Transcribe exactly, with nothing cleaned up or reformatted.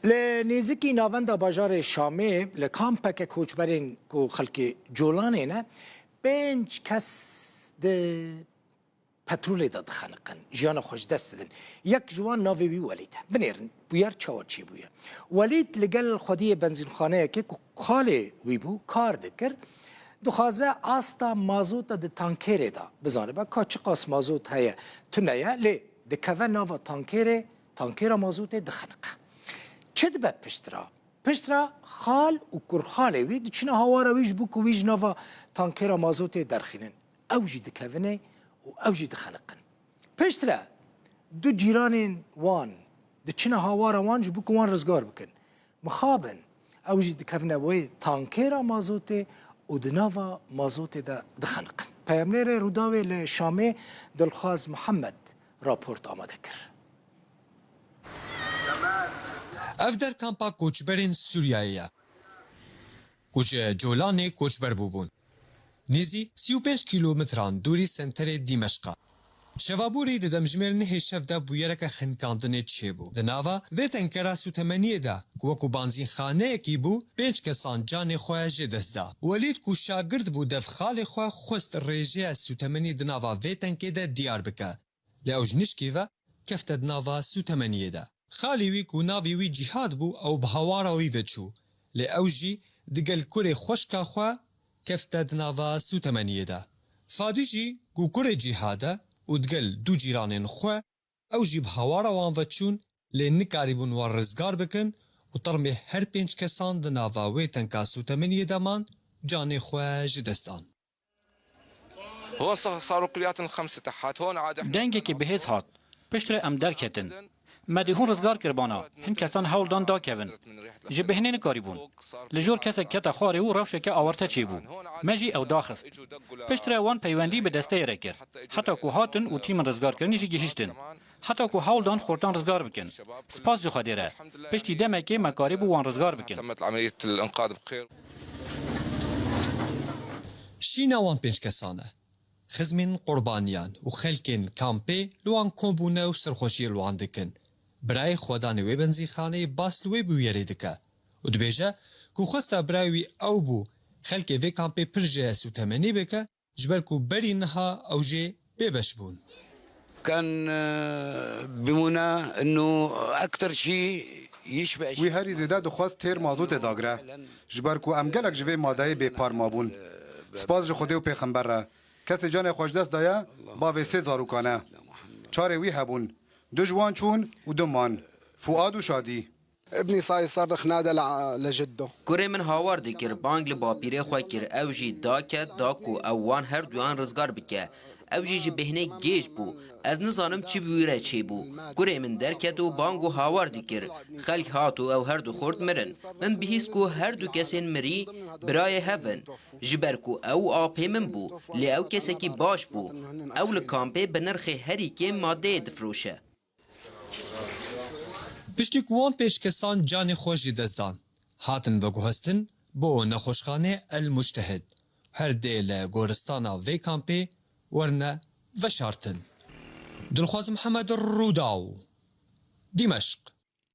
Li nêzikî navenda bajarê Şamê li kampeke koçberên ku xelkê Colanê ne, pênc kes di petrolê de dixeniqin, jiyana xwe ji dest didin. Yek ji wan navê wî Welîd e. Binêrin, bûyer çawa çêbûye. Welîd li gel xwediyê benzînxaneyekê ku xalê wî bû, kar dikir, dixwaze asta mazota di tankêrê de bizanibe ka çiqas mazot heye, tune ye, lê dikeve nava tankêrê, tankêra mazotê dixeniqe. Çi dibe piştre? Piştre xal û kurxalê wî diçine hawara wî ji bo ku wî ji nava tankêra mazotê derxînin. Ew jî dikevine û ew jî dixeniqin. Piştre du cîranên wan diçine hawara wan ji bo ku wan rizgar bikin. Mixabin, ew jî dikevine wê tankêra mazotê û di nava mazotê de dixeniqin. Peyamnêrê Rûdawê li Şamê Dilxwaz Mihemed raport amade kir. Ev der kampa koçberên Sûriyeyê ye, ku ji Colanê koçber bûbûn. Nêzî sî û pênc kîlometran dûrî senterê Dîmeşqa. Şeva borî di demjimêr nehê şev de bûyereke xinkandinê çêbû. Di nava vê tenkera sûtemeniyê de, ku wekû banzînxaneyekî bû, pênc kesan canê xwe ji dest da. Welîd ku şagirt bû, dev xalê xwe xwest rêjeya sûtemenî di nava vê tenkê de diyar bike. Lê ew ji nişkî ve kefte di nava sûtemeniyê de. Xalê wî ku navê wî Cîhad bû, ew bi hawara wî ve çû. Lê ew jî digel kurê xweşka xwe kefte di nava sûtemeniyê de. Fadî jî ku kurê Cîhad e û digel du cîranên xwe, ew jî bi hawara wan ve çûn, lê nikarîbûn wan rizgar bikin û termê her pênc kesan di nava wê tenka sûtemeniyê de man, canê xwe ji dest dan. هون ص-، صاروا قلياتن خمسة تحت، هون عاد احنا Dengekî bihêz hat. Piştre em derketin. Me dê hûn rizgar kiribana. Hin kesan hewl dan dakevin. Ji bêhnê nikarîbûn. Li jor kesek kete xwarê û rewşeke awarte çêbû. Me jî ew daxist. Piştre wan peywendî bi desteyê re kir. Heta ku hatin û tîmên rizgarkirinê jî gihîştin. Heta ku hewl dan xortan rizgar bikin. Spas ji Xwedê re. Piştî demekê me karîbû wan rizgar bikin. تمت عملية الإنقاذ بخير. Şîna wan pênc kesan e. Xizmên qurbaniyan û xelkên kampê li wan kom bûne û serxweşiyê li wan dikin. Birayê xwedanê wê benzînxaneyê bas li wê bûyerê dike û dibêje ku xwesta birayê wî ew bû, xelkê vê kampê pir ji sûtemenî bike, ji ber ku berî niha ew jê bêbeş bûn. كان، آه، بمنى إنه أكتر شيء يشبع Wî herî zêde dixwest têr mazotê dagire, ji ber ku em gelek ji vê madeyê bêpar mabûn. Spas ji Xwedê û Pêxember re. Kesê canê xwe ji dest daye, bavê sê zarokan e. Çarê wî hebûn. Du ji wan çûn û du man. Fuad û Şadî. ابني صار يصرخ، نادى لع-، لجده. Kurê min hawar dikir, bang li bapîrê xwe kir, ew jî daket da ku ew wan her duyan rizgar bike. Ew jî ji bêhnê gêj bû. Ez nizanim çi bi wî re çêbû. Kurê min derket û bang û hawar dikir. Xelk hat û ew her du xort mirin. Min bihîst ku her du kesên mirî birayê hev in. Ji ber ku ew apê min bû, lê ew kesekî baş bû. Ew li kampê bi nirxê herî kêm madeyê difiroşe. Piştî ku wan pênc kesan canê xwe ji dest dan, hatin veguhestin bo nexweşxanê El Mujtehid, her dê li goristana vê kampê werine veşartin. Dilxwaz Mihemed, Rûdaw, Dîmeşq.